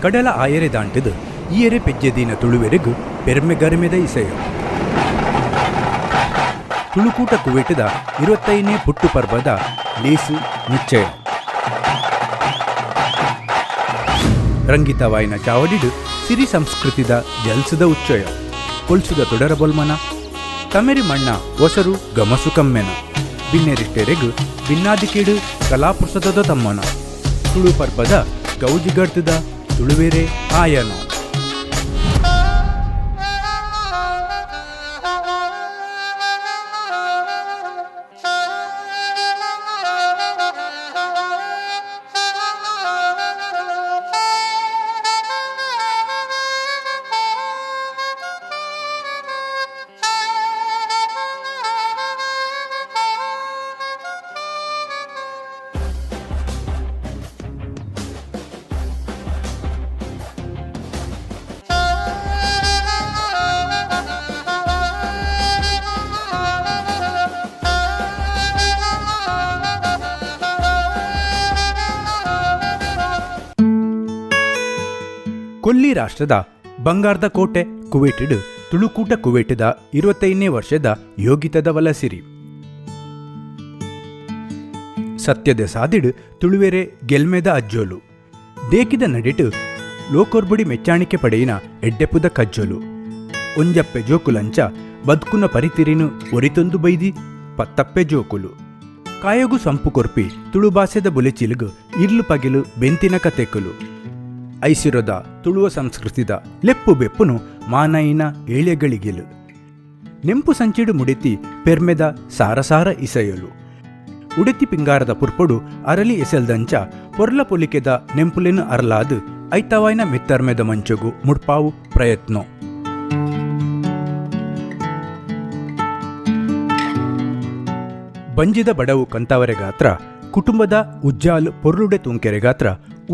ಕಡಲ ಆಯೆರೆ ದಾಂಟ್ದ್ ಈಯೆರೆ ಪೆಜ್ಜೆದೀನ ತುಳುವೆರೆಗ್ ಪೆರ್ಮೆ ಗರ್ಮೆದ ಇಸಯೊ. ತುಳುಕೂಟ ಕುವೇಟದ 25ನೇ ಪುಟ್ಟು ಪರ್ಬದ ಲೇಸು ನಿಶ್ಚಯ. ರಂಗಿತವಾಯಿನ ಚಾವಡಿಡ್ ಸಿರಿ ಸಂಸ್ಕೃತಿದ ಜಲ್ಸದ ಉಚ್ಚಯ. ಕೊಲ್ಸುದ ತುಡರ ಬೊಲ್ಮನ ತಮೆರಿ ಮಣ್ಣ ಒಸರು ಗಮಸು ಕಮ್ಮೆನ ಬಿನ್ನೆರಿಷ್ಟೆರೆಗ್ ಬಿನ್ನಾದಿಕೇಡು ಕಲಾಪ್ರಸಾದದ ತಮ್ಮನ ತುಳು ಪರ್ಬದ ಗೌಜಿಗರ್ದದ ತುಳುವೆರೆ ಆಯನ. ಕೊಲ್ಲಿ ರಾಷ್ಟ್ರದ ಬಂಗಾರದ ಕೋಟೆ ಕುವೇಟಿಡ್ ತುಳುಕೂಟ ಕುವೇಟದ 25ನೇ ವರ್ಷದ ಯೋಗಿತದ ವಲಸಿರಿ. ಸತ್ಯದ ಸಾದಿಡು ತುಳುವೆರೆ ಗೆಲ್ಮೆದ ಅಜ್ಜೋಲು. ದೇಕಿದ ನಡಿಟು ಲೋಕೊರ್ಬುಡಿ ಮೆಚ್ಚಾಣಿಕೆ ಪಡೆಯಿನ ಎಡ್ಡೆಪುದ ಕಜ್ಜೋಲು. ಒಂಜಪ್ಪೆ ಜೋಕುಲಂಚ ಬದುಕುನ ಪರಿತಿರಿನು ಒರಿತೊಂದು ಬೈದಿ ಪತ್ತಪ್ಪೆ ಜೋಕುಲು. ಕಾಯಗು ಸಂಪು ಕೊರ್ಪಿ ತುಳುಬಾಸೆದ ಬುಲೆಚಿಲುಗು ಇರ್ಲು ಪಗಿಲು ಬೆಂತಿನ ಕತೆಕುಲು. ಐಸಿರೊದ ತುಳುವ ಸಂಸ್ಕೃತಿದ ಲೆಪ್ಪು ಬೆಪ್ಪುನು ಮಾನಯಿನ ಏಳೆಗಳಿಗೆಲು. ನೆಂಪು ಸಂಚಿಡು ಮುಡೆತಿ ಪೆರ್ಮೆದ ಸಾರಸಾರ ಇಸಯಲು. ಉಡೆತಿ ಪಿಂಗಾರದ ಪುರ್ಪೊಡು ಅರಲಿ ಎಸೆಲ್ದಂಚ ಪೊರ್ಲ ಪೊಲಿಕೆದ ನೆಂಪುಲೆನು ಅರಲಾದ್ ಐತವಾಯ್ನ ಮಿತ್ತರ್ಮೆದ ಮಂಚಗು ಮುಡ್ಪಾವು ಪ್ರಯತ್ನೊ. ಬಂಜಿದ ಬಡವು ಕಂತಾವರೆ ಗಾತ್ರ, ಕುಟುಂಬದ ಉಜ್ಜಾಲ್ ಪೊರ್ಲುಡೆ ತೂಂಕೆರೆ ಗಾತ್ರ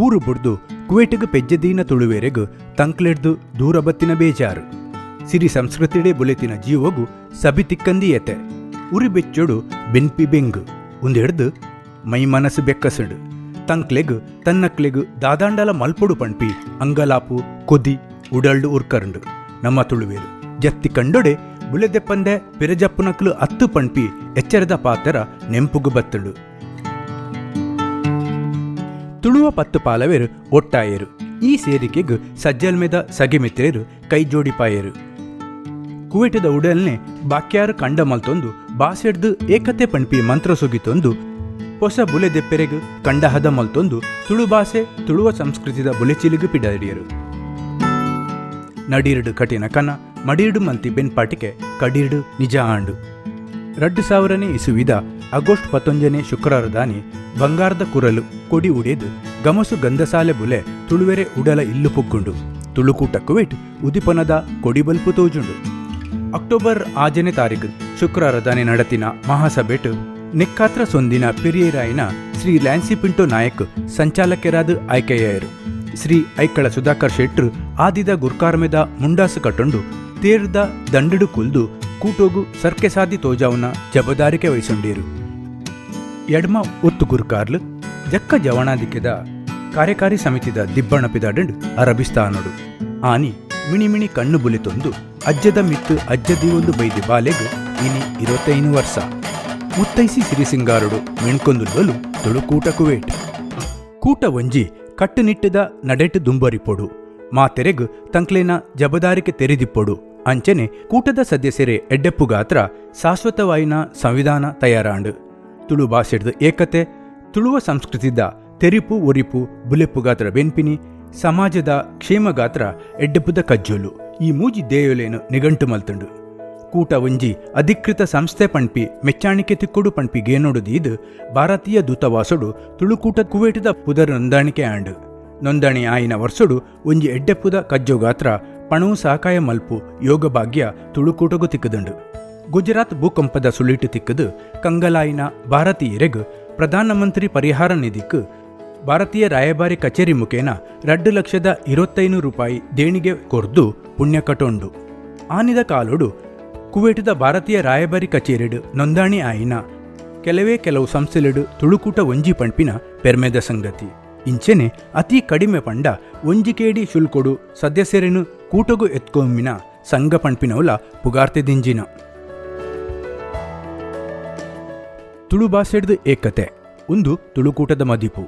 ಊರು ಬುಡ್ದು ಕುವೇಟಿಗ್ ಪೆಜ್ಜೆದೀನ ತುಳುವೆರೆಗ್ ತಂಕ್ಲೆಡ್ದು ದೂರ ಬತ್ತಿನ ಬೇಜಾರು. ಸಿರಿ ಸಂಸ್ಕೃತಿಡೆ ಬುಲೆತಿನ ಜೀವಗು ಸಬಿ ತಿಕ್ಕಂದಿಯತೆ. ಉರಿ ಬೆಚ್ಚೊಡು ಬೆನ್ಪಿ ಬೆಂಗು ಉಂದೆಡ್ದು ಮೈ ಮನಸ್ಸು ಬೆಕ್ಕಸಡು. ತಂಕ್ಲೆಗ್ ತನ್ನಕ್ಲೆಗ್ ದಾದಾಂಡಲ ಮಲ್ಪೊಡು ಪಣ್ಪಿ ಅಂಗಲಾಪು ಕೊದಿ ಉಡಲ್ಡು ಉರ್ಕರಂಡು. ನಮ್ಮ ತುಳುವೇರು ಜತ್ತಿ ಕಂಡೊಡೆ ಬುಲೆದೆಪ್ಪಂದೆ ಪಿರಜಪ್ಪುನಕ್ಲು ಅತ್ತು ಪಣ್ಪಿ ಎಚ್ಚರದ ಪಾತೆರ ನೆಂಪುಗು ಬತ್ತುಂಡು. ತುಳುವ ಪತ್ತು ಪಾಲವೆರು ಒಟ್ಟಾಯರು. ಈ ಸೇರಿಕೆಗ್ ಸಜ್ಜಲ್ಮೆದ ಸಗಿಮಿತ್ರೇರು ಕೈಜೋಡಿಪಾಯರು. ಕುವೇಟದ ಉಡಲ್ನೆ ಬಾಕ್ಯಾರು ಕಂಡ ಮಲ್ತೊಂದು ಬಾಸೆಡ್ದು ಏಕತೆ ಪಣ್ಪಿ ಮಂತ್ರ ಸುಗಿತೊಂದು ಹೊಸ ಬುಲೆದೆಪ್ಪೆರೆಗ್ ಕಂಡಹದ ಮಲ್ತೊಂದು ತುಳು ಬಾಸೆ ತುಳುವ ಸಂಸ್ಕೃತಿದ ಬುಲೆಚಿಲಿಗು ಪಿಡಾಡಿಯರು. ನಡೀರ್ಡು ಕಠಿಣ ಕನ ಮಡೀರ್ಡು ಮಲ್ತಿ ಬೆನ್ಪಾಟಿಕೆ ಕಡೀರ್ಡು ನಿಜ ಆಂಡು. 2000ನೇ ಇಸುವಿದ ಆಗಸ್ಟ್ 19ನೇ ಶುಕ್ರವಾರದಾನಿ ಬಂಗಾರದ ಕುರಲು ಕೊಡಿ ಉಡೇದು ಗಮಸು ಗಂಧಸಾಲೆ ಬುಲೆ ತುಳುವೆರೆ ಉಡಲ ಇಲ್ಲು ಪುಗ್ಗುಂಡು. ತುಳುಕೂಟ ಕುವೇಟ್ ಉದಿಪನದ ಕೊಡಿಬಲ್ಪು ತೋಜುಂಡು. ಅಕ್ಟೋಬರ್ 6ನೇ ತಾರೀಕು ಶುಕ್ರವಾರದಾನಿ ನಡತಿನ ಮಹಾಸಭೆಟ್ ನೆಕ್ಕಾತ್ರ ಸೊಂದಿನ ಪೆರಿಯರಾಯಿನ ಶ್ರೀ ಲ್ಯಾನ್ಸಿ ಪಿಂಟೋ ನಾಯಕ್ ಸಂಚಾಲಕರಾದ ಆಯ್ಕೆಯಾಯರು. ಶ್ರೀ ಐಕಳ ಸುಧಾಕರ್ ಶೆಟ್ರು ಆದಿದ ಗುರ್ಕಾರ್ಮೆದ ಮುಂಡಾಸು ಕಟ್ಟೊಂಡು ತೇರ್ದ ದಂಡಡು ಕುಲ್ದು ಕೂಟೋಗು ಸರ್ಕೆ ಸಾದಿ ತೋಜಾವುನ ಜಬದಾರಿಕೆ ವಹಿಸೊಂಡೀರು. ಎಡ್ಮ ಒತ್ತು ಗುರುಕಾರ್ಲು ಜಕ್ಕ ಜವಣಾದಿಕೆದ ಕಾರ್ಯಕಾರಿ ಸಮಿತಿದ ದಿಬ್ಬಣ ಪಿದಾಡಂಡ್ ಅರಬಿಸ್ತಾನೊಡು. ಆನಿ ಮಿಣಿಮಿಣಿ ಕಣ್ಣು ಬುಲಿತೊಂದು ಅಜ್ಜದ ಮಿತ್ತು ಅಜ್ಜದೀವೊಂದು ಬೈದಿ ಬಾಲೆಗ್ ಇನಿ 25 ವರ್ಷ. ಮುತ್ತೈಸಿ ಸಿರಿಸಿಂಗಾರುಡು ಮಿಣ್ಕೊಂದುಲ್ಲೊಲು ತುಳುಕೂಟ ಕುವೇಟ್. ಕೂಟ ಒಂಜಿ ಕಟ್ಟುನಿಟ್ಟದ ನಡೆಟು ದುಂಬರಿಪೊಡು. ಮಾತೆರೆಗ್ ತಂಕ್ಲೇನ ಜಬದಾರಿಕೆ ತೆರೆದಿಪ್ಪೊಡು. ಅಂಚನೆ ಕೂಟದ ಸದಸ್ಯರೇ ಎಡ್ಡೆಪ್ಪುಗಾತ್ರ ಶಾಶ್ವತವಾಯಿನ ಸಂವಿಧಾನ ತಯಾರಾಂಡು. ತುಳು ಭಾಷೆಡ್ದು ಏಕತೆ, ತುಳುವ ಸಂಸ್ಕೃತಿದ ತೆರಿಪು ಒರಿಪು ಬುಲೆಪ್ಪುಗಾತ್ರ ಬೆನ್ಪಿನಿ, ಸಮಾಜದ ಕ್ಷೇಮಗಾತ್ರ ಎಡ್ಡೆಪ್ಪುದ ಕಜ್ಜೋಲು ಈ ಮೂಜಿ ದೇಯೋಲೇನು ನಿಘಂಟು ಮಲ್ತುಂಡು. ಕೂಟ ಒಂಜಿ ಅಧಿಕೃತ ಸಂಸ್ಥೆ ಪಣ್ಪಿ ಮೆಚ್ಚಾಣಿಕೆ ತಿಕ್ಕೊಡು ಪಣ್ಪಿ ಗೇನೋಡು ದೀದ್ ಭಾರತೀಯ ದೂತವಾಸೊಡು ತುಳುಕೂಟ ಕುವೇಟದ ಪುದರ್ ನೋಂದಾಣಿಕೆ ಆಂಡು. ನೋಂದಣಿ ಆಯಿನ ವರ್ಷೊಡು ಒಂಜಿ ಎಡ್ಡೆಪ್ಪುದ ಕಜ್ಜೋಗಾತ್ರ ಪಣವು ಸಹಕಾಯ ಮಲ್ಪು ಯೋಗಭಾಗ್ಯ ತುಳುಕೂಟಗು ತಿಕ್ಕುದುಂಡು. ಗುಜರಾತ್ ಭೂಕಂಪದ ಸುಳಿಟು ತಿಕ್ಕದು ಕಂಗಲಾಯಿನ ಭಾರತೀಯರೆಗ್ ಪ್ರಧಾನಮಂತ್ರಿ ಪರಿಹಾರ ನಿಧಿಕ್ ಭಾರತೀಯ ರಾಯಭಾರಿ ಕಚೇರಿ ಮುಖೇನ 2,25,000 ರೂಪಾಯಿ ದೇಣಿಗೆ ಕೊರ್ದು ಪುಣ್ಯ ಕಟೊಂಡು. ಆನಿದ ಕಾಲೋಡು ಕುವೇಟದ ಭಾರತೀಯ ರಾಯಭಾರಿ ಕಚೇರಿಡು ನೋಂದಣಿ ಆಯಿನ ಕೆಲವೇ ಕೆಲವು ಸಂಸ್ಥೆಲೆಡು ತುಳುಕೂಟ ಒಂಜಿ ಪಣ್ಪಿನ ಪೆರ್ಮೆದ ಸಂಗತಿ. ಇಂಚೆನೆ ಅತಿ ಕಡಿಮೆ ಪಂಡ ಒಂಜಿ ಕೇಡಿ ಶುಲ್ಕೊಡು ಸದಸ್ಯರೆನು ಕೂಟಗು ಎತ್ಕೊಮ್ಮಿನ ಸಂಘ ಪಣ್ಪಿನವುಲ ಪುಗಾರ್ತೆ ದಿಂಜಿನ. ತುಳು ಭಾಷೆಡ್ದು ಏಕತೆ ಉಂದು ತುಳುಕೂಟದ ಮದಿಪು.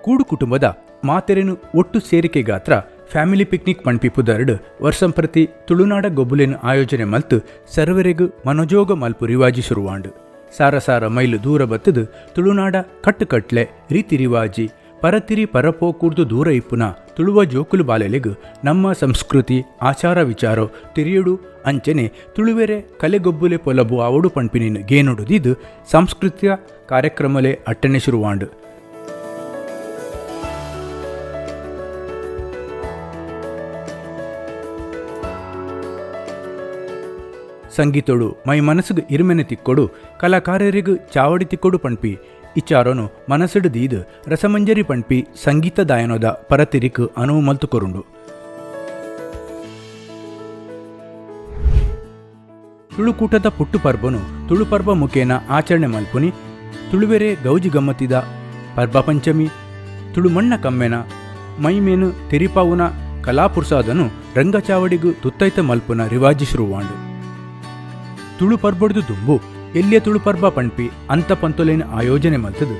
ಕೂಡು ಕುಟುಂಬದ ಮಾತೆರೆನು ಒಟ್ಟು ಸೇರಿಕೆ ಗಾತ್ರ ಫ್ಯಾಮಿಲಿ ಪಿಕ್ನಿಕ್ ಪಣ್ಪಿ ಪುದರ್ಡ್ ವರ್ಷಂಪ್ರತಿ ತುಳುನಾಡ ಗೊಬ್ಬುಲೆನ್ ಆಯೋಜನೆ ಮಲ್ತು ಸರ್ವರೆಗು ಮನೋಜೋಗ ಮಲ್ಪು ರಿವಾಜಿ ಶುರುವಾಂಡು. ಸಾರ ಸಾರ ಮೈಲು ದೂರ ಬತ್ತದು ತುಳುನಾಡ ಕಟ್ಟುಕಟ್ಲೆ ರೀತಿ ರಿವಾಜಿ ಪರತಿರಿ ಪರಪೋಕೂರ್ದು ದೂರ ಇಪ್ಪುನ ತುಳುವ ಜೋಕುಲು ಬಾಲೆಲೆಗು ನಮ್ಮ ಸಂಸ್ಕೃತಿ ಆಚಾರ ವಿಚಾರೋ ತಿರಿಯುಡು ಅಂಚನೆ ತುಳುವೆರೆ ಕಲೆಗೊಬ್ಬುಲೆ ಪೊಲಬು ಆವಡು ಪಣ್ಪಿನಿನ್ ಗೇನುಡುದಿದು ಸಾಂಸ್ಕೃತಿಕ ಕಾರ್ಯಕ್ರಮಲೆ ಅಟ್ಟಣೆ ಶುರುವಾಂಡು. ಸಂಗೀತೋಡು ಮೈ ಮನಸ್ಸುಗ್ ಇರುಮೆನೆ ತಿಕ್ಕೊಡು ಕಲಾಕಾರರಿಗು ಚಾವಡಿ ತಿಕ್ಕೊಡು ಪಣ್ಪಿ ಇಚಾರೋನು ಮನಸ್ಸುಡು ದೀದು ರಸಮಂಜರಿ ಪಣ್ಪಿ ಸಂಗೀತ ದಾಯನೋದ ಪರತಿರಿಕ್ ಅನುವು ಮಲ್ತು ಕೊರುಂಡು. ತುಳುಕೂಟದ ಪುಟ್ಟು ಪರ್ಬನು ತುಳು ಪರ್ಬ ಮುಖೇನ ಆಚರಣೆ ಮಲ್ಪುನಿ ತುಳುವೆರೆ ಗೌಜಿ ಗಮ್ಮತ್ತಿದ ಪರ್ಬ ಪಂಚಮಿ ತುಳುಮಣ್ಣ ಕಮ್ಮೆನ ಮೈಮೇನು ತೆರಿಪಾವುನ ಕಲಾಪುರ್ಸಾದನು ರಂಗಚಾವಡಿಗು ತುತ್ತೈತ ಮಲ್ಪುನ ರಿವಾಜಿ ಶುರುವಾಂಡು. ತುಳು ಪರ್ಬೊಡ್ದು ದುಂಬು ಎಲ್ಲಿಯ ತುಳು ಪರ್ಬ ಪಣ್ಪಿ ಅಂತ ಪಂತೊಲೇನ ಆಯೋಜನೆ ಮಲ್ತದು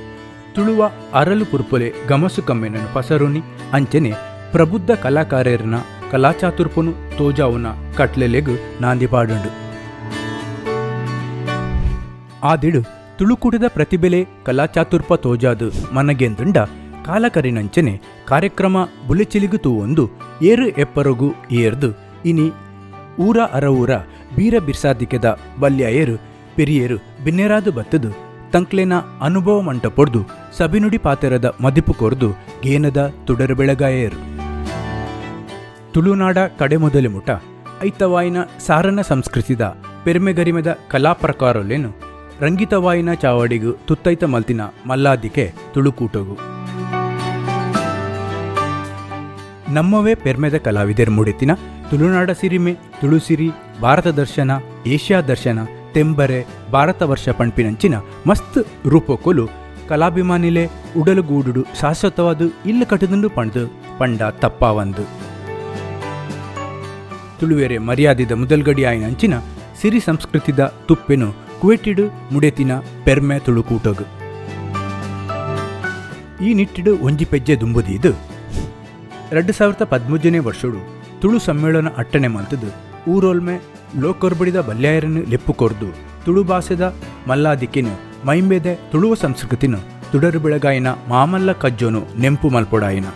ತುಳುವ ಅರಲು ಪುರ್ಪೊಲೆ ಗಮಸು ಕಮ್ಮೆನನು ಪಸರುನಿ ಅಂಚನೆ ಪ್ರಬುದ್ಧ ಕಲಾಕಾರರನ ಕಲಾಚಾತುರ್ಪುನು ತೋಜಾವುನ ಕಟ್ಲೆಲೆಗು ನಾಂದಿ ಪಾಡುಂಡು. ಆದಿಡು ತುಳುಕೂಟದ ಪ್ರತಿಬೆಲೆ ಕಲಾಚಾತುರ್ಪ ತೋಜಾದು ಮನಗೆಂದುಂಡ ಕಾಲಕರಿನಂಚನೆ ಕಾರ್ಯಕ್ರಮ ಬುಲೆಚಿಲಿಗು ತೂವೊಂದು ಏರು ಎಪ್ಪರಗು ಏರ್ದು ಇನಿ ಊರ ಅರವೂರ ಬೀರ ಬಿರ್ಸಾದಿಕೆದ ಬಲ್ಯಾಯರು ಪೆರಿಯರು ಬಿನ್ನೆರಾದು ಬತ್ತದು ತಂಕ್ಲೆನ ಅನುಭವ ಮಂಟಪೊಡ್ದು ಸಬಿನುಡಿ ಪಾತೆರದ ಮದಿಪು ಕೊರ್ದು ಗೇನದ ತುಡರು ಬೆಳಗಾಯರು. ತುಳುನಾಡ ಕಡೆ ಮೊದಲು ಮುಟ ಐತವಾಯಿನ ಸಾರನ ಸಂಸ್ಕೃತಿದ ಪೆರ್ಮೆಗರಿಮೆದ ಕಲಾ ಪ್ರಕಾರೊಲೆನು ರಂಗಿತವಾಯಿನ ಚಾವಡಿಗು ತುತ್ತೈತ ಮಲ್ತಿನ ಮಲ್ಲಾದಿಕೆ ತುಳುಕೂಟಗು. ನಮ್ಮವೇ ಪೆರ್ಮೆದ ಕಲಾವಿದರ್ ಮುಡೆತಿನ ತುಳುನಾಡ ಸಿರಿಮೆ ತುಳುಸಿರಿ ಭಾರತ ದರ್ಶನ ಏಷ್ಯಾ ದರ್ಶನ ತೆಂಬರೆ ಭಾರತ ವರ್ಷ ಪಣ್ಪಿನಂಚಿನ ಮಸ್ತ್ ರೂಪಕೊಲು ಕಲಾಭಿಮಾನಿಲೆ ಉಡಲುಗೂಡುಡು ಶಾಶ್ವತವಾದ ಇಲ್ಲು ಕಟ್ಟುದುಂಡು ಪಂಡ್ದು ಪಂಡ ತಪ್ಪಾವಂದು. ತುಳುವೆರೆ ಮರ್ಯಾದಿದ ಮುದಲ್ಗಡಿ ಆಯಿನಂಚಿನ ಸಿರಿ ಸಂಸ್ಕೃತಿದ ತುಪ್ಪೆನು ಕುವೆಟಿಡು ಮುಡೆತಿನ ಪೆರ್ಮೆ ತುಳುಕೂಟಗು. ಈ ನಿಟ್ಟಿಡು ಒಂಜಿ ಪೆಜ್ಜೆ ದುಂಬುದೀದು 2013ನೇ ವರ್ಷಡು ತುಳು ಸಮ್ಮೇಳನ ಅಟ್ಟಣೆ ಮಲ್ತದು ಊರೋಲ್ಮೆ ಲೋಕೊರ್ಬಡಿದ ಬಲ್ಯಾಯರನ್ನು ಲೆಪ್ಪು ಕೊರ್ದು ತುಳು ಭಾಷೆದ ಮಲ್ಲಾದಿಕ್ಕಿನ ಮೈಂಬೆದೆ ತುಳುವ ಸಂಸ್ಕೃತಿನ ತುಡರು ಬೆಳಗಾಯಿನ ಮಾಮಲ್ಲ ಕಜ್ಜೋನು ನೆಂಪು ಮಲ್ಪೊಡಾಯಿನ.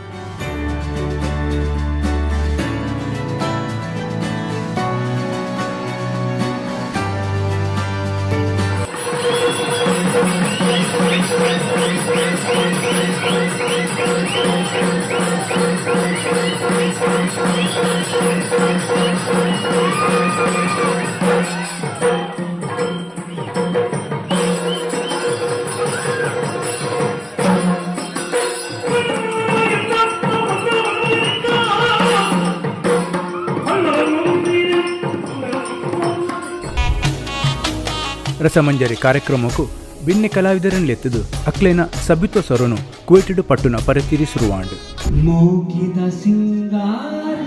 ರಸಮಂಜರಿ ಕಾರ್ಯಕ್ರಮಕ್ಕೂ ಬಿನ್ನೆ ಕಲಾವಿದರನ್ನು ಎತ್ತದು ಅಕ್ಲೇನ ಸಬಿತ್ವ ಸೊರನು ಕುವೆಟಿಡು ಪಟ್ಟುನ ಪರತಿರಿ ಶುರುವಾಂಡು. ಮೋಕಿದ ಸಿಂಗಾರ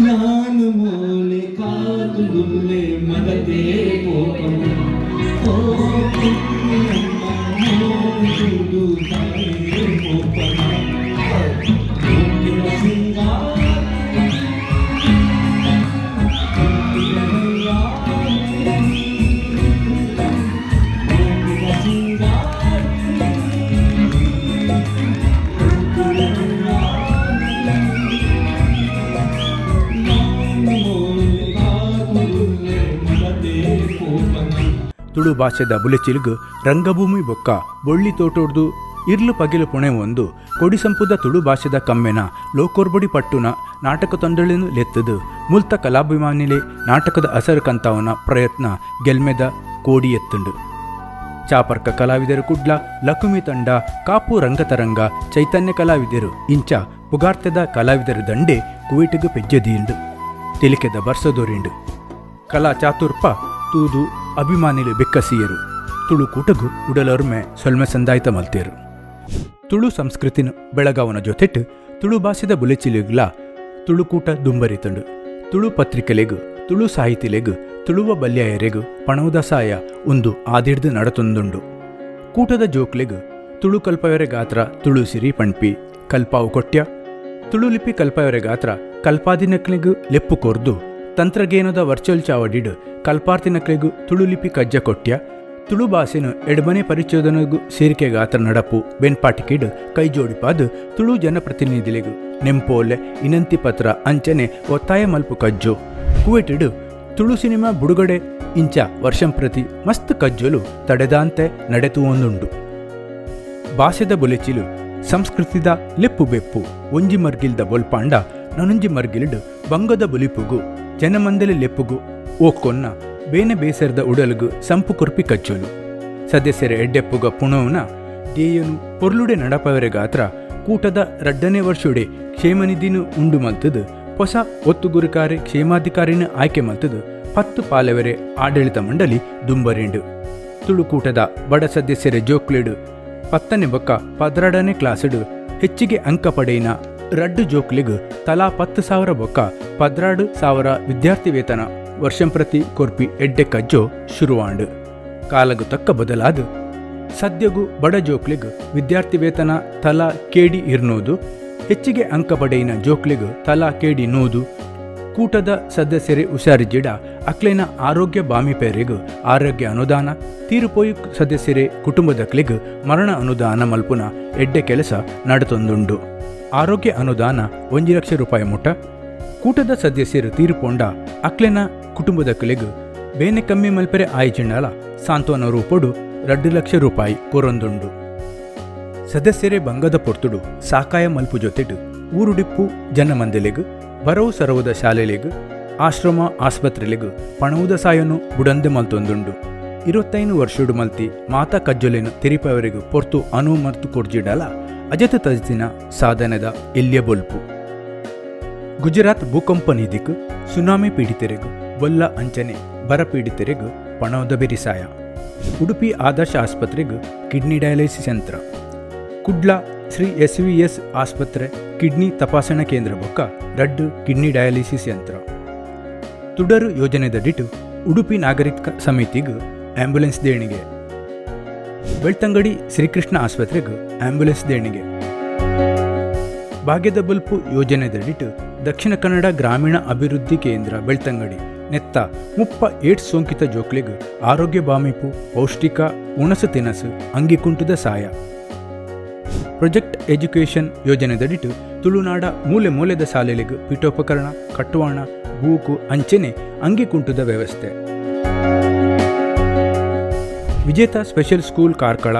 ನಾನು ಮೋಲೆ ಕಾದುಗುಲ್ಲೆ ಮಗತೆ ಪೋಪನು ಓ ತುಳು ಭಾಷೆದ ಬುಲೆಚಿಲ್ಗ್ ರಂಗಭೂಮಿ ಬೊಕ್ಕ ಬೊಳ್ಳಿ ತೋಟೋಡ್ದು ಇರ್ಲು ಪಗಿಲು ಪುಣೆ ಒಂದು ಕೊಡಿಸಂಪುದ ತುಳು ಭಾಷೆದ ಕಮ್ಮೆನ ಲೋಕೋರ್ಬಡಿ ಪಟ್ಟುನ ನಾಟಕ ತೊಂದಳೆನು ಲೆತ್ತದು ಮುಲ್ತ ಕಲಾಭಿಮಾನಿಲೆ ನಾಟಕದ ಅಸರು ಕಂತಾವನ ಪ್ರಯತ್ನ ಗೆಲ್ಮೆದ ಕೋಡಿ ಎತ್ತುಂಡು. ಚಾಪರ್ಕ ಕಲಾವಿದರು ಕುಡ್ಲ, ಲಕುಮಿ ತಂಡ, ಕಾಪು ರಂಗತರಂಗ, ಚೈತನ್ಯ ಕಲಾವಿದರು ಇಂಚ ಪುಗಾರ್ತೆದ ಕಲಾವಿದರು ದಂಡೆ ಕುವೈಟ್ಗ್ ಪೆಜ್ಜೆದೀಂಡು ತೆಲಿಕೆದ ಬರ್ಸದೊರಿಂಡು. ಕಲಾ ಚಾತುರ್ಪ ತೂದು ಅಭಿಮಾನಿಲು ಬೆಕ್ಕಸಿಯರು. ತುಳು ಕೂಟಗು ಉಡಲೊರ್ಮೆ ಸೊಲ್ಮೆ ಸಂದಾಯ್ತ ಮಲ್ತೇರು. ತುಳು ಸಂಸ್ಕೃತಿನ ಬೆಳಗಾವನ ಜೊತೆಟ್ ತುಳು ಭಾಷೆದ ಬುಲೆಚಿಲಿಗ್ಲ ತುಳುಕೂಟ ದುಂಬರಿತಂಡು. ತುಳು ಪತ್ರಿಕೆಲೆಗ್, ತುಳು ಸಾಹಿತಿಲೆಗ್, ತುಳುವ ಬಲ್ಯಾಯರೆಗ್ ಪಣವುದ ಸಾಯ ಉಂದು ಆದಿಡ್ದು ನಡತೊಂದುಂಡು. ಕೂಟದ ಜೋಕ್ಲೆಗ್ ತುಳು ಕಲ್ಪವೆರೆ ಗಾತ್ರ ತುಳು ಸಿರಿ ಪಣ್ಪಿ ಕಲ್ಪಾವು ಕೊಟ್ಯ, ತುಳು ಲಿಪಿ ಕಲ್ಪವೆರೆ ಗಾತ್ರ ಕಲ್ಪಾದಿನಕ್ಲೆಗ್ ಲೆಪ್ಪು ಕೊರ್ದು ತಂತ್ರಜ್ಞಾನದ ವರ್ಚುವಲ್ ಚಾವಡಿಡ್ ಕಲ್ಪಾರ್ತಿನಕ್ಲೆಗ್ ತುಳು ಲಿಪಿ ಕಜ್ಜ ಕೊಟ್ಯ, ತುಳು ಭಾಷೆನು ಎಡ್ಮನೆ ಪರಿಚೋದನೆಗು ಸೇರಿಕೆ ಗಾತ್ರ ನಡಪು ಬೆನ್ಪಾಟಿಕೆಡ್ ಕೈಜೋಡಿಪಾದ್ ತುಳು ಜನಪ್ರತಿನಿಧಿಲೆಗ್ ನೆಂಪೋಲೆ ಇನಂತಿ ಪತ್ರ ಅಂಚನೆ ಒತ್ತಾಯ ಮಲ್ಪು ಕಜ್ಜು, ಕುವೆಟಿಡ್ ತುಳು ಸಿನಿಮಾ ಬುಡುಗಡೆ ಇಂಚ ವರ್ಷಂಪ್ರತಿ ಮಸ್ತ್ ಕಜ್ಜೊಲು ತಡೆದಾಂತೆ ನಡೆತುವೊಂದುಂಡು. ಭಾಷೆದ ಬುಲೆಚಿಲು ಸಂಸ್ಕೃತಿದ ಲೆಪ್ಪು ಬೆಪ್ಪು ಒಂಜಿ ಮರ್ಗಿಲ್ದ ಬೊಲ್ಪಾಂಡ ನನೊಂಜಿ ಮರ್ಗಿಲ್ಡ್ ಬಂಗದ ಬುಲಿಪುಗು ಜನಮಂದಲಿ ಲೆಪ್ಪುಗು ಓಕ್ಕೊನ್ನ ಬೇನೆ ಬೇಸರದ ಉಡಲ್ಗು ಸಂಪು ಕೊರ್ಪಿ ಕಚ್ಚೋಲು. ಸದಸ್ಯರ ಎಡ್ಡೆಪ್ಪುಗ ಪುಣೋನ ದೇಯನು ಪೊರ್ಲುಡೆ ನಡಪವರೆ ಗಾತ್ರ ಕೂಟದ ರಡ್ಡನೇ ವರ್ಷುಡೆ ಕ್ಷೇಮನಿಧಿನು ಉಂಡು ಮಲ್ತದು ಹೊಸ ಒತ್ತುಗುರುಕಾರೆ ಕ್ಷೇಮಾಧಿಕಾರಿನ ಆಯ್ಕೆ ಮಲ್ತದು 10 ಪಾಲೆವರೆ ಆಡಳಿತ ಮಂಡಳಿ ದುಂಬರಿಂಡು. ತುಳುಕೂಟದ ಬಡ ಸದಸ್ಯರ ಜೋಕ್ಲೆಡು 10ನೇ ಬೊಕ್ಕ 12ನೇ ಕ್ಲಾಸುಡು ಹೆಚ್ಚಿಗೆ ಅಂಕ ಪಡೆಯಿನ ರಡ್ಡು ಜೋಕ್ಲೆಗ್ ತಲಾ 10,000 ಬೊಕ್ಕ 12,000 ವಿದ್ಯಾರ್ಥಿ ವೇತನ ವರ್ಷಂಪ್ರತಿ ಕೊರ್ಪಿ ಎಡ್ಡೆ ಕಜ್ಜೋ ಶುರುವಾಂಡು. ಕಾಲಗು ತಕ್ಕ ಬದಲಾದ ಸದ್ಯಗು ಬಡ ಜೋಕ್ಲೆಗ್ ವಿದ್ಯಾರ್ಥಿ ವೇತನ ತಲಾ ಕೆಡಿ 200, ಹೆಚ್ಚಿಗೆ ಅಂಕ ಪಡೆಯಿನ ಜೋಕ್ಲೆಗ್ ತಲಾ ಕೆಡಿ 100. ಕೂಟದ ಸದಸ್ಯರೇ ಹುಷಾರಿಜಿಡ ಅಕ್ಲೆನ ಆರೋಗ್ಯ ಬಾಮಿಪೇರೆಗ್ ಆರೋಗ್ಯ ಅನುದಾನ, ತೀರುಪೋಯಿ ಸದಸ್ಯರೇ ಕುಟುಂಬದಕ್ಲೆಗ್ ಮರಣ ಅನುದಾನ ಮಲ್ಪುನ ಎಡ್ಡೆ ಕೆಲಸ ನಡತೊಂದುಂಡು. ಆರೋಗ್ಯ ಅನುದಾನ 1 ಲಕ್ಷ ರೂಪಾಯಿ ಮುಟ. ಕೂಟದ ಸದಸ್ಯರು ತೀರುಪೊಂಡ ಅಕ್ಲೆನ ಕುಟುಂಬದಕ್ಲೆಗ್ ಬೇನೆ ಕಮ್ಮಿ ಮಲ್ಪೆರೆ ಆಯ್ಚಿಂಡಲ ಸಾಂತ್ವನ ರೂಪೊಡು 2 ಲಕ್ಷ ರೂಪಾಯಿ ಕೊರೊಂದುಂಡು. ಸದಸ್ಯರೇ ಬಂಗದ ಪೊರ್ತುಡು ಸಾಕಾಯ ಮಲ್ಪು ಜೊತೆಟು ಊರುಡಿಪ್ಪು ಜನಮಂದೆಲೆಗ್, ಬರವು ಸರವುದ ಶಾಲೆಲೆಗ್, ಆಶ್ರಮ ಆಸ್ಪತ್ರೆಲೆಗ್ ಪಣವುದ ಸಾಯನು ಬುಡಂದೆ ಮಲ್ತೊಂದುಂಡು. 25 ವರ್ಷಡು ಮಲ್ತಿ ಮಾತಾ ಕಜ್ಜೊಲೆನು ತೆರಿಪವರೆಗ್ ಪೊರ್ತು ಅನು ಮರ್ತು ಕೊರ್ಜಿಡಲ ಅಜತ ತಜಿನ ಸಾಧನೆದ ಎಲ್ಯ ಬೊಲ್ಪು. ಗುಜರಾತ್ ಭೂಕಂಪ ನಿಧಿಕ್ ಸುನಾಮಿ ಪೀಡಿತರೆಗ್ ಬೊಲ್ಲ ಅಂಚನೆ ಬರ ಪೀಡಿತರೆಗ್ ಪಣವುದ ಬೆರಿಸಾಯ. ಉಡುಪಿ ಆದರ್ಶ ಆಸ್ಪತ್ರೆಗ್ ಕಿಡ್ನಿ ಡಯಾಲಿಸಿಸ್ ಯಂತ್ರ. ಕುಡ್ಲ ಶ್ರೀ SVS ಆಸ್ಪತ್ರೆ ಕಿಡ್ನಿ ತಪಾಸಣಾ ಕೇಂದ್ರ ಬೊಕ್ಕ 2 ಕಿಡ್ನಿ ಡಯಾಲಿಸಿಸ್ ಯಂತ್ರ. ತುಡರು ಯೋಜನೆದಡಿಟು ಉಡುಪಿ ನಾಗರಿಕ ಸಮಿತಿಗ್ ಆಂಬ್ಯುಲೆನ್ಸ್ ದೇಣಿಗೆ. ಬೆಳ್ತಂಗಡಿ ಶ್ರೀಕೃಷ್ಣ ಆಸ್ಪತ್ರೆಗ್ ಆಂಬ್ಯುಲೆನ್ಸ್ ದೇಣಿಗೆ. ಭಾಗ್ಯದ ಬಲ್ಪು ಯೋಜನೆದಡಿಟು ದಕ್ಷಿಣ ಕನ್ನಡ ಗ್ರಾಮೀಣ ಅಭಿವೃದ್ಧಿ ಕೇಂದ್ರ ಬೆಳ್ತಂಗಡಿ ನೆತ್ತ 30 ಏಡ್ಸ್ ಸೋಂಕಿತ ಜೋಕ್ಲೆಗ್ ಆರೋಗ್ಯ ಬಾಮಿಪು, ಪೌಷ್ಟಿಕ ಉಣಸು ತಿನಸು, ಅಂಗಿಕುಂಟುದ ಸಾಯ. ಪ್ರಾಜೆಕ್ಟ್ ಎಜುಕೇಷನ್ ಯೋಜನೆದಡಿಟು ತುಳುನಾಡ ಮೂಲೆ ಮೂಲೆದ ಶಾಲೆಲೆಗ್ ಪೀಠೋಪಕರಣ, ಕಟ್ಟುವಾಣ, ಬೂಕು ಅಂಚೆನೆ ಅಂಗಿಕುಂಟುದ ವ್ಯವಸ್ಥೆ. ವಿಜೇತ ಸ್ಪೆಷಲ್ ಸ್ಕೂಲ್ ಕಾರ್ಕಳ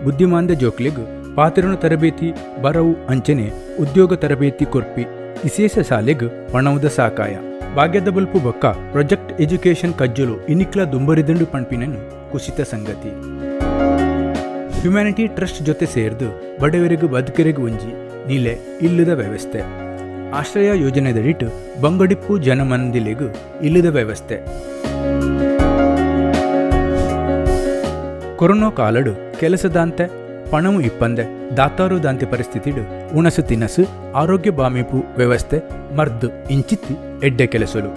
ಬುದ್ಧಿಮಾಂದ್ಯ ಜೋಕ್ಲೆಗ್ ಪಾತಿರಣ ತರಬೇತಿ, ಬರವು ಅಂಚನೆ ಉದ್ಯೋಗ ತರಬೇತಿ ಕೊರ್ಪಿ ವಿಶೇಷ ಶಾಲೆಗ್ ಪಣವುದ ಸಾಕಾಯ. ಭಾಗ್ಯದ ಬಲ್ಪು ಬೊಕ್ಕ ಪ್ರಾಜೆಕ್ಟ್ ಎಜುಕೇಷನ್ ಕಜ್ಜಲು ಇನಿಕ್ಲ ದುಂಬರಿದಂಡು ಪಣ್ಪಿನನ್ನು ಕುಸಿತ ಸಂಗತಿ. ಹ್ಯುಮ್ಯಾನಿಟಿ ಟ್ರಸ್ಟ್ ಜೊತೆ ಸೇರ್ದು ಬಡವರಿಗೂ ಬದುಕರಿಗೂ ಒಂಜಿ ನಿಲೆ ಇಲ್ಲದ ವ್ಯವಸ್ಥೆ. ಆಶ್ರಯ ಯೋಜನೆದಡಿಟ್ಟು ಬಂಗಡಿಪ್ಪು ಜನಮಂದಿಲೆಗು ಇಲ್ಲದ ವ್ಯವಸ್ಥೆ. ಕೊರೋನಾ ಕಾಲಡು ಕೆಲಸದಾಂತೆ ಪಣವು ಇಪ್ಪಂದೆ ದಾತಾರು ದಾಂತೆ ಪರಿಸ್ಥಿತಿಡು ಉಣಸು ತಿನಸು ಆರೋಗ್ಯ ಬಾಮಿಪು ವ್ಯವಸ್ಥೆ ಮರ್ದು ಇಂಚಿತ್ತಿ ಎಡ್ಡೆ ಕೆಲಸಲು.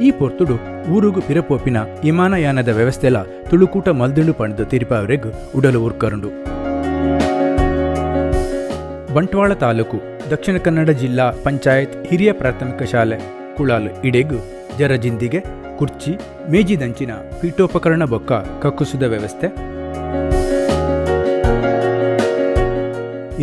ಈ ಪೊರ್ತುಡು ಊರುಗು ಪಿರಪೋಪಿನ ವಿಮಾನಯಾನದ ವ್ಯವಸ್ಥೆಲ ತುಳುಕೂಟ ಮಲ್ದಿಂಡು ಪಣದು ತಿರುಪಾವರೆಗ್ ಉಡಲು ಉರ್ಕರುಂಡು. ಬಂಟ್ವಾಳ ತಾಲೂಕು ದಕ್ಷಿಣ ಕನ್ನಡ ಜಿಲ್ಲಾ ಪಂಚಾಯತ್ ಹಿರಿಯ ಪ್ರಾಥಮಿಕ ಶಾಲೆ ಕುಳಾಲು ಇಡೆಗು ಜರಜಿಂದಿಗೆ ಕುರ್ಚಿ ಮೇಜಿದಂಚಿನ ಪೀಠೋಪಕರಣ ಬೊಕ್ಕ ಕಕ್ಕುಸುದ ವ್ಯವಸ್ಥೆ.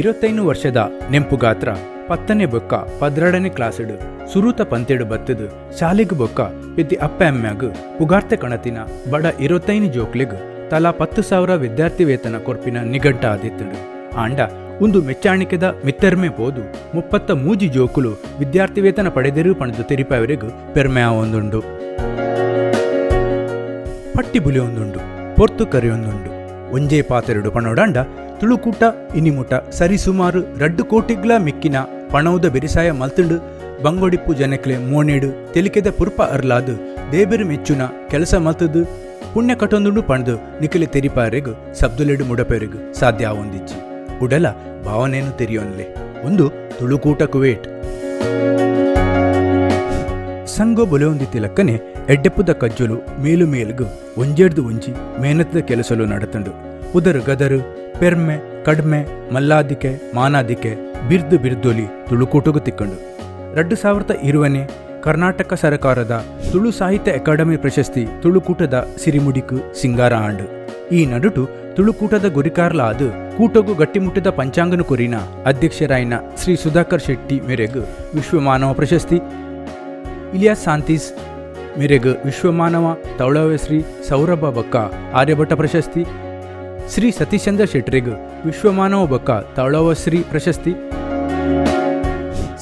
25 ವರ್ಷದ ನೆಂಪುಗಾತ್ರ 10ನೇ ಬೊಕ್ಕ 12ನೇ ಕ್ಲಾಸುಡು ಸುರೂತ ಪಂತೆಡು ಬತ್ತದು ಶಾಲೆಗು ಬೊಕ್ಕ ಪೆದ್ದಿ ಅಪ್ಪೆ ಅಮ್ಮ್ಯಾಗು ಪುಗಾರ್ತೆ ಕಣತಿನ ಬಡ 25 ಜೋಕ್ಲೆಗ್ ತಲಾ 10,000 ವಿದ್ಯಾರ್ಥಿ ವೇತನ ಕೊರ್ಪಿನ ನಿಘಂಟ ಆದಿತ್ತುಂಡು. ಆಂಡ ಉಂದು ಮೆಚ್ಚಾಣಿಕೆದ ಮಿತ್ತರ್ಮೆ ಪೋದು 33 ಜೋಕುಲು ವಿದ್ಯಾರ್ಥಿ ವೇತನ ಪಡೆದಿರು ಪಣದು ತೆರಿಪವರೆಗು ಪೆರ್ಮೆ ಆವೊಂದುಂಡು. ಪಟ್ಟಿ ಬುಲಿಯೊಂದುಂಡು, ಪೊರ್ತು ಕರೆಯೊಂದುಂಡು. ಒಂಜೇ ಪಾತೆರಡು ಪಣೋಡಾಂಡ ತುಳುಕೂಟ ಇನಿಮುಟ ಸರಿಸುಮಾರು 2 ಕೋಟಿಗ್ಲಾ ಮಿಕ್ಕಿನ ಪಣೌದ ಬೆರಿಸಾಯ ಮಲ್ತುಂಡು. ಬಂಗೊಡಿಪ್ಪು ಜನಕ್ಲೆ ಮೋನೆಡು ತೆಲಿಕೆದ ಪುರ್ಪ ಅರ್ಲಾದ್ ದೇಬೆರು ಮೆಚ್ಚುನ ಕೆಲಸ ಮಲ್ತದು ಪುಣ್ಯ ಕಟೊಂದುಂಡು ಪಂಡ್ದು ನಿಖಲೆ ತೆರಿಪಾರೆಗ್ ಸಬ್ದುಲೆಡು ಮುಡಪೆರೆಗ್ ಸಾಧ್ಯ ಆವೊಂದಿಜ್ಜಿ. ಉಡಲ ಭಾವನೇನು ತೆರಿಯೊನ್ಲೆ ಒಂದು ತುಳುಕೂಟ ಕುವೇಟ್ ಸಂಗೋ ಬೊಲೆಯೊಂದಿತ್ತಿಲಕ್ಕನೆ ಎಡ್ಡೆಪ್ಪುದ ಕಜ್ಜೊಲು ಮೇಲು ಮೇಲ್ಗು ಒಂಜೆಡ್ದು ಒಂಜಿ ಮೇನತ್ದ ಕೆಲಸಲು ನಡತುಂಡು. ಉದರು ಗದರು ಪೆರ್ಮೆ ಕಡ್ಮೆ ಮಲ್ಲಾದಿಕೆ ಮಾನಾದಿಕೆ ಬಿರ್ದು ಬಿರ್ದೊಲಿ ತುಳುಕೂಟಗು ತಿಕ್ಕಂಡು. 2020ನೇ ಕರ್ನಾಟಕ ಸರಕಾರದ ತುಳು ಸಾಹಿತ್ಯ ಅಕಾಡೆಮಿ ಪ್ರಶಸ್ತಿ ತುಳುಕೂಟದ ಸಿರಿಮುಡಿಕು ಸಿಂಗಾರ ಆಂಡು. ಈ ನಡುಟು ತುಳುಕೂಟದ ಗುರಿಕಾರ್ಲ ಆದ್ ಕೂಟಗು ಗಟ್ಟಿಮುಟ್ಟಿದ ಪಂಚಾಂಗನು ಕೊರಿನ ಅಧ್ಯಕ್ಷರಾಯಿನ ಶ್ರೀ ಸುಧಾಕರ್ ಶೆಟ್ಟಿ ಮೇರೆಗ್ ವಿಶ್ವಮಾನವ ಪ್ರಶಸ್ತಿ, ಇಲಿಯಾಸ್ ಸಾಂತೀಸ್ ಮೇರೆಗ್ ವಿಶ್ವಮಾನವ ತೌಳವಶ್ರೀ ಸೌರಭ ಬೊಕ್ಕ ಆರ್ಯಭಟ ಪ್ರಶಸ್ತಿ, ಶ್ರೀ ಸತೀಶ್ಚಂದ್ರ ಶೆಟ್ಟರಿಗ್ ವಿಶ್ವಮಾನವ ಬೊಕ್ಕ ತೌಳವಶ್ರೀ ಪ್ರಶಸ್ತಿ,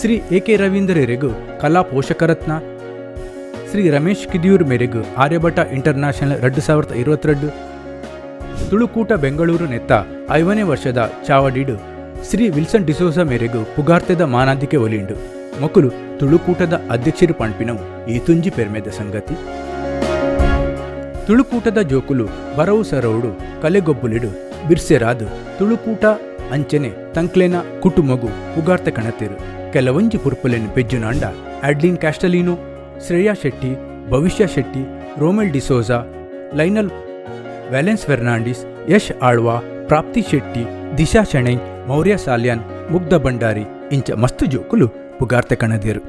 ಶ್ರೀ ಎ ಕೆ ರವೀಂದ್ರರಿಗೂ ಕಲಾ ಪೋಷಕರತ್ನ, ಶ್ರೀ ರಮೇಶ್ ಕಿದಿಯೂರ್ ಮೇರೆಗ್ ಆರ್ಯಭಟ ಇಂಟರ್ನ್ಯಾಷನಲ್ 2022 ತುಳುಕೂಟ ಬೆಂಗಳೂರು ನೆತ್ತ 50ನೇ ವರ್ಷದ ಚಾವಡಿಡು ಶ್ರೀ ವಿಲ್ಸನ್ ಡಿಸೋಜ ಮೇರೆಗ್ ಪುಗಾರ್ತೆದ ಮಾನಾದಿಕೆ ಒಲಿಂಡು. ಮೊಕುಲು ತುಳುಕೂಟದ ಅಧ್ಯಕ್ಷರು ಪಣ್ಪಿನವು ಈ ತುಂಜಿ ಪೆರ್ಮೆದ ಸಂಗತಿ. ತುಳುಕೂಟದ ಜೋಕುಲು ಬರವು ಸರವುಡು ಕಲೆಗೊಬ್ಬುಲಿಡು ಬಿರ್ಸೆರಾದ್ ತುಳುಕೂಟ ಅಂಚನೆ ತಂಕ್ಲೆನ ಕುಟುಮಗು ಪುಗಾರ್ತೆ ಕಣತಿರು. ಕೆಲವೊಂಜಿ ಪುರ್ಪುಲೆನ್ ಪೆಜ್ಜುನಾಂಡ ಅಡ್ಲಿನ್ ಕ್ಯಾಸ್ಟಲಿನೋ, ಶ್ರೇಯಾ ಶೆಟ್ಟಿ, ಭವಿಷ್ಯ ಶೆಟ್ಟಿ, ರೋಮೆಲ್ ಡಿಸೋಜಾ, ಲೈನಲ್ ವ್ಯಾಲೆನ್ಸ್ ಫೆರ್ನಾಂಡಿಸ್, ಯಶ್ ಆಳ್ವಾ, ಪ್ರಾಪ್ತಿ ಶೆಟ್ಟಿ, ದಿಶಾ ಶೆಣೈ, ಮೌರ್ಯ ಸಾಲ್ಯಾನ್, ಮುಗ್ಧ ಭಂಡಾರಿ ಇಂಚ ಮಸ್ತು ಜೋಕುಲು ಪುಗಾರ್ತೆ ಕಣದಿರು.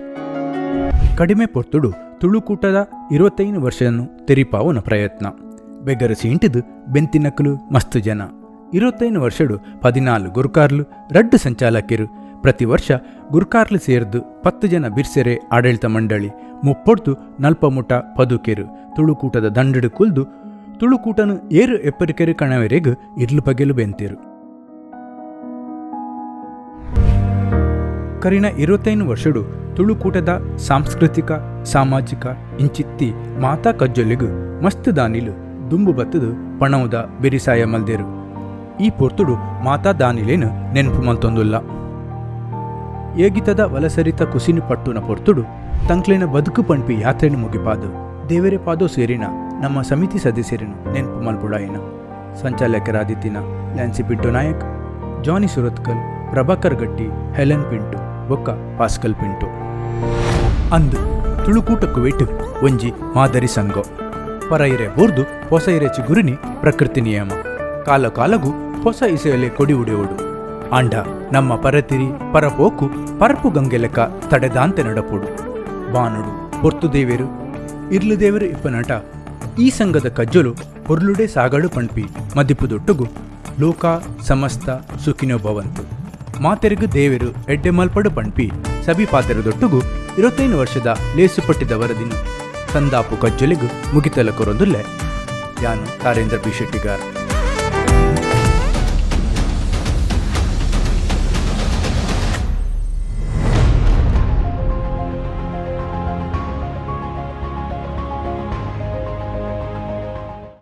ಕಡಿಮೆ ಪೊರ್ತುಡು ತುಳುಕೂಟದ 25 ವರ್ಷನು ತೆರಿಪಾವುನ ಪ್ರಯತ್ನ. ಬೆಗರು ಸೀಂಟಿದು ಬೆಂತಿನಕಲು ಮಸ್ತು ಜನ. 25 ವರ್ಷಡು 14 ಗುರ್ಕಾರ್ಲು, 2 ಸಂಚಾಲಕರು, ಪ್ರತಿ ವರ್ಷ ಗುರ್ಕಾರ್ಲು ಸೇರ್ದು 10 ಜನ ಬಿರ್ಸೆರೆ ಆಡಳಿತ ಮಂಡಳಿ, 30 40 ಮುಟ ಪದುಕೆರು ತುಳುಕೂಟದ ದಂಡಡು ಕುಲ್ದು ತುಳುಕೂಟನು ಏರು ಎಪ್ಪರಿಕೆರು ಕಣವರೆಗ್ ಇರ್ಲು ಪಗೆಲು ಬೆಂತಿರು. ಕರಿನ 25 ವರ್ಷಡು ತುಳುಕೂಟದ ಸಾಂಸ್ಕೃತಿಕ ಸಾಮಾಜಿಕ ಇಂಚಿತ್ತಿ ಮಾತಾ ಕಜ್ಜೊಲಿಗು ಮಸ್ತ್ ದಾನಿಲು ದುಂಬು ಬತ್ತದು ಪಣವುದ ಬೆರಿಸಾಯ ಮಲ್ದೇರು. ಈ ಪೊರ್ತುಡು ಮಾತಾ ದಾನಿಲೇನು ನೆನ್ಪು ಮಲ್ತೊಂದುಲ್ಲ. ಏಗಿತದ ವಲಸರಿತ ಕುಸಿನು ಪಟ್ಟುನ ಪೊರ್ತುಡು ತಂಕ್ಲೆನ ಬದುಕು ಪಣ್ಪಿ ಯಾತ್ರೆನು ಮುಗಿಪಾದು ದೇವೆರೆ ಪಾದೋ ಸೇರಿನ ನಮ್ಮ ಸಮಿತಿ ಸದಸ್ಯರನು ನೆನ್ಪು ಮಲ್ಪುಡಾಯಿನ ಸಂಚಾಲಕರಾದಿತ್ತಿನ ಲ್ಯಾನ್ಸಿ ಪಿಂಟು ನಾಯಕ್, ಜಾನಿ ಸುರತ್ಕಲ್, ಪ್ರಭಾಕರ್ ಗಟ್ಟಿ, ಹೆಲೆನ್ ಪಿಂಟು ಬೊಕ್ಕ ಪಾಸ್ಕಲ್ ಪಿಂಟು. ಅಂದು ತುಳುಕೂಟ ಕುವೇಟ್ ಒಂಜಿ ಮಾದರಿ ಸಂಘ. ಪರೈರೆ ಬೋರ್ದು ಪೊಸ ಇರೆ ಚಿಗುರಿನಿ ಪ್ರಕೃತಿ ನಿಯಮ. ಕಾಲ ಕಾಲಗು ಹೊಸ ಇಸೆಯಲೆ ಕೊಡಿ ಉಡೆಯೋಡು. ಆಂಡ ನಮ್ಮ ಪರತಿರಿ ಪರಪೋಕು ಪರಪು ಗಂಗೆಲೆಕ ತಡೆದಾಂತೆ ನಡಪೋಡು. ಬಾನುಡು ಪೊರ್ತು ದೇವೆರು ಇರ್ಲು ದೇವರು ಇಪ್ಪನಟ ಈ ಸಂಘದ ಕಜ್ಜೊಲು ಪೊರ್ಲುಡೆ ಸಾಗಡು ಪಣ್ಪಿ ಮದಿಪುದೊಟ್ಟುಗು ಲೋಕ ಸಮಸ್ತ ಸುಖಿನೋ ಭವಂತು, ಮಾತೆರೆಗು ದೇವೆರು ಎಡ್ಡೆ ಮಲ್ಪಡು ಪಣ್ಪಿ ಸಬಿ ಪಾತೆರದೊಟ್ಟುಗು 25 ವರ್ಷದ ಲೇಸುಪಟ್ಟಿದ ವರದಿನು ಸಂದಾಪು ಕಜ್ಜೊಲಿಗು ಮುಗಿತಲ ಕೊರೊಂದುಲ್ಲೆ. ಯಾನು ತಾರೇಂದ್ರ ಬಿ ಶೆಟ್ಟಿಗಾರ್.